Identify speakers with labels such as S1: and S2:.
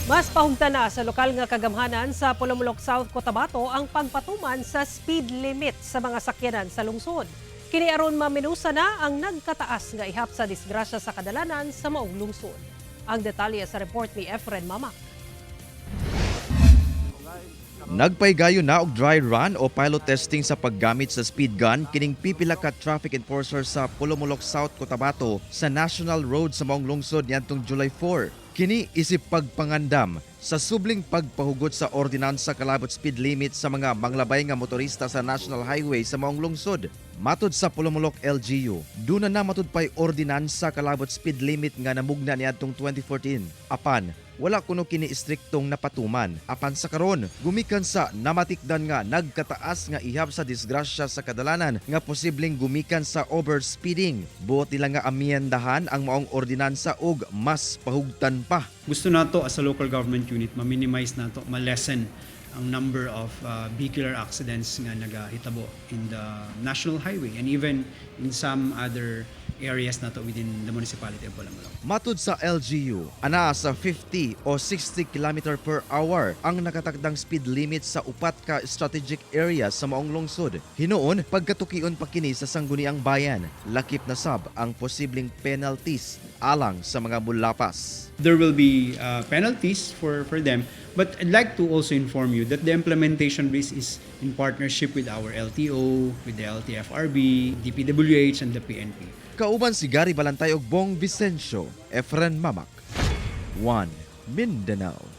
S1: Mas pahugtan na sa lokal nga kagamhanan sa Polomolok, South Cotabato ang pagpatuman sa speed limit sa mga sakyanan sa lungsod. Kini aron maminusa na ang nagkataas nga ihap sa disgrasya sa kadalanan sa maong lungsod. Ang detalye sa report ni Efren Mamak.
S2: Nagpaygayon na og dry run o pilot testing sa paggamit sa speed gun kining pipila ka traffic enforcer sa Polomolok, South Cotabato sa National Road sa maong lungsod niadtong July 4. Kini isip pagpangandam sa subling pagpahugot sa ordinansa kalabot speed limit sa mga manglabay nga motorista sa National Highway sa maong lungsod. Matod sa Polomolok LGU, duna na matud pay ordinansa kalabot speed limit nga namugna niadtong 2014. Apan wala kuno kini istriktong napatuman. Apan sa karon, gumikan sa namatikdan nga nagkataas nga ihap sa disgrasya sa kadalanan nga posibleng gumikan sa overspeeding. Buot nila nga amyendahan ang maong ordinansa og mas pahugtan pa.
S3: Gusto nato as a local government unit, ma-minimize nato, ma-lessen ang number of vehicular accidents nga nagahitabo in the national highway and even in some other areas nato within the municipality of Polomolok.
S2: Matud sa LGU, anaa sa 50 o 60 km per hour ang nakatakdang speed limit sa upat ka strategic area sa maong lungsod. Hinuon, pagkatukion pa kini sa sangguniang bayan, lakip na sab ang posibleng penalties alang sa mga mulapas.
S3: There will be penalties for them, but I'd like to also inform you that the implementation base is in partnership with our LTO, with the LTFRB, DPWH, and the PNP.
S2: Kauban si Gary Balantay ug Bong Vicencio, Efren Mamak. 1 Mindanao.